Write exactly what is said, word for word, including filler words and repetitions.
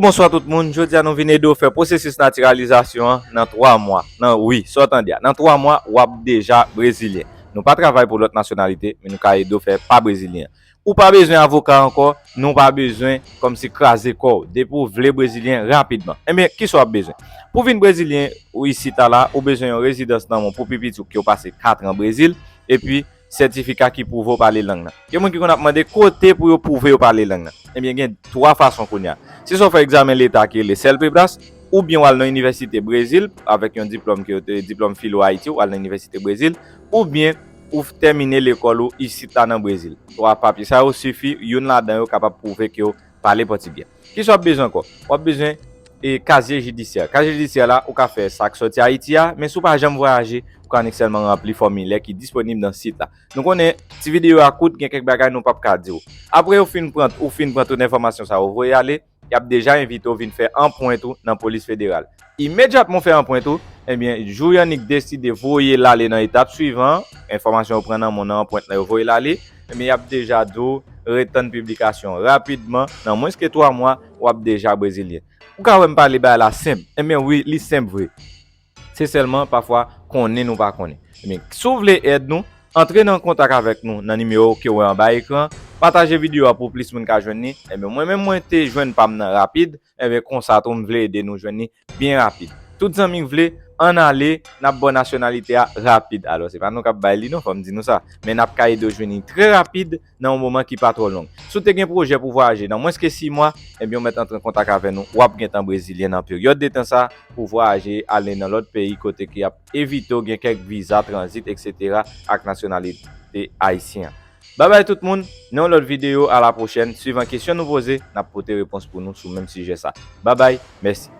Bonswa tout moun, jodi a nou vin ede w fè pwosesis natiralizasyon an nan twa mwa. Nan, wi, sa w tande a, nan twa mwa, w ap deja brezilyen. Nou pa travay pou lòt nasyonalite, men nou ka ede w fè pa brezilyen. Ou pa bezwen avoka ankò, nou pa bezwen kòmsi kraze kò w. Depi w vle brezilyen rapidman. Ebyen, kisa w ap bezwen? Pou vin brezilyen, ou isit a la, ou bezwen yon rezidans nan men w pou pi piti w ke w pase kat an Brezil, epi sètifika ki pwouve w pale lang nan. Gen moun ki konn ap mande kote pou yo pwouve yo pale lang nan. Ebyen, gen twa fason kounye a. Se swa w fè egzamen leta ki rele CELPEBRAS, oubyen w al nan inivèsite Brezil avèk yon diplòm ki yo te, diplòm filo Ayiti, w al nan inivèsite Brezil, oubyen ou tèmine lekòl ou isit la nan Brezil. Twa papye sa yo sifi, youn ladan yo kapab pwouve ke w pale pòtigè. Kisa w ap bezwen ankò? W ap bezwen e kazye jidisyè. Kazye jidisyè la, ou ka fè sa k sòti Ayiti a, men si w pa janm vwayaje, ou ka annik sèlman ranpli fòmilè ki disponib nan sit la. Nou konnen ti videyo a kout, gen kèk bagay nou p ap ka di w. Apre ou fin pran, ou fin pran tout enfòmasyon sa yo voye ale, y ap deja envite w vin fè anprent ou nan polis federal. Imedyatman w fè anprent ou, ebyen, jou y annik deside voye l ale nan etap swivan, enfòmasyon yo pran nan men w nan anprent lan yo voye l ale, ebyen, y ap deja di w ret tann piblikasyon rapidman, nan mwens ke twa mwa, w ap deja brezilyen. Ou ka wè m pale bagay la senp. Ebyen wi, li senp vre. Se sèlman pafwa konnen nou pa konnen. Ebyen, si w vle èd nou, antre nan kontak avèk nou nan nimewo ke w wè anba ekran, pataje videyo a pou plis moun ka jwenn li. Ebyen, mwen menm mwen te jwenn pa m nan rapid, ebyen, konsa tou m vle ede nou jwenn li byen rapid. Tout zanmi k vle, ann ale, n ap ba w nasyonalite a rapid. Alò, se pa nou k ap bay li non, fò m di nou sa. Men n ap ka ede w jwenn li trè rapid nan yon moman ki pa twò long. Si w te gen pwojè pou vwayaje nan mwens ke sis mwa, ebyen, w mèt antre an kontak avè nou. W ap gentan brezilyen nan peryòd de tan sa pou vwayaje, ale nan lòt peyi kote ki ap evite w gen kèk viza tranzit, etsetera, ak nasyonalite ayisyen an. Babay tout moun, nan yon lòt videyo, a la pwochèn. Swivan kesyon nou poze, n ap pote repons pou nou sou menm sijè sa. Babay, mèsi.